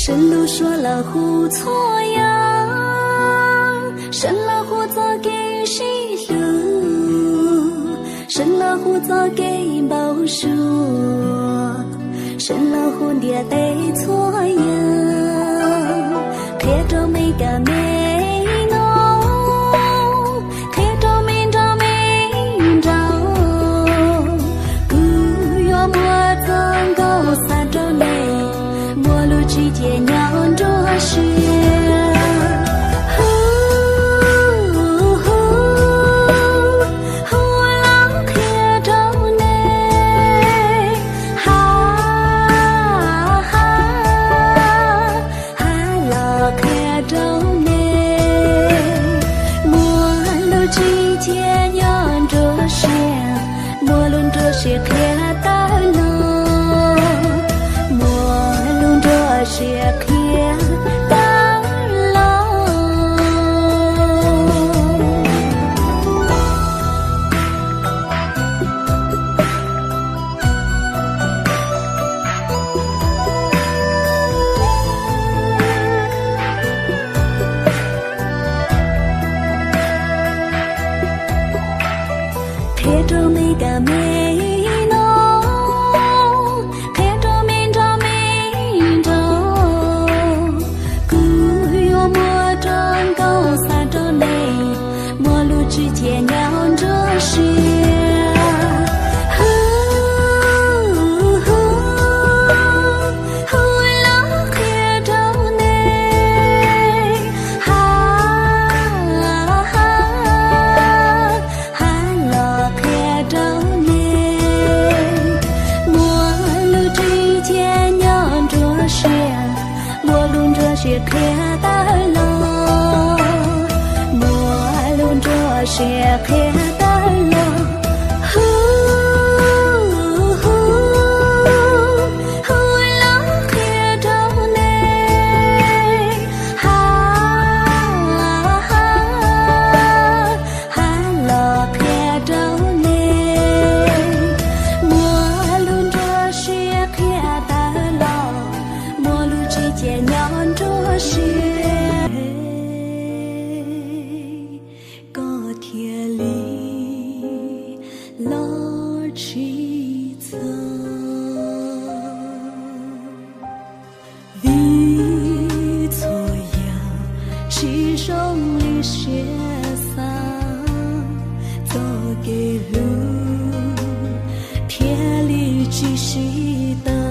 Sawv lug suav los hu txhua yam, sawv los hu txoj kev sib hlub, sawv los hu txoj kev npau suav, sawv los hu ntiaj teb txhua yam, qhia rau me kab me noog, qhia rau me nrog me nraug. Kuv yuav muab txoj nkauj xa rau nej, muaj lub tsib cia nyob nruab siab. Hu, hu, hu los qhia rau nej, ha, ha, ha los qhia rau nej. Muaj lub tsib cia nyob nruab siab, muaj lub nruab siab qhia tawm los, muaj lub nruab siab qhia tawm los. Qhia rau me kab me noog, qhia rau me nrog me nraug. Kuv yuav muab txoj nkauj xa rau nej, muaj lub tsib cia nyob nruab siab. Hu, hu, hu los qhia rau nej, ha, ha, ha los qhia rau nej. Muaj lub tsib cia nyob nruab siab, muaj lub nruab siab qhia tawm los, muaj lub nruab siab qhia tawm los. Hu, hu, hu los qhia rau nej, ha, ha, ha los qhia rau nej. Muaj lub nruab siab qhia tawm los, muaj lub tsib cia nyob nruab siab, koj thiaj li los tsis txog. Vim txhua yam tsis zoo li siab xav, txoj kev hlub thiaj li tsis sib tau.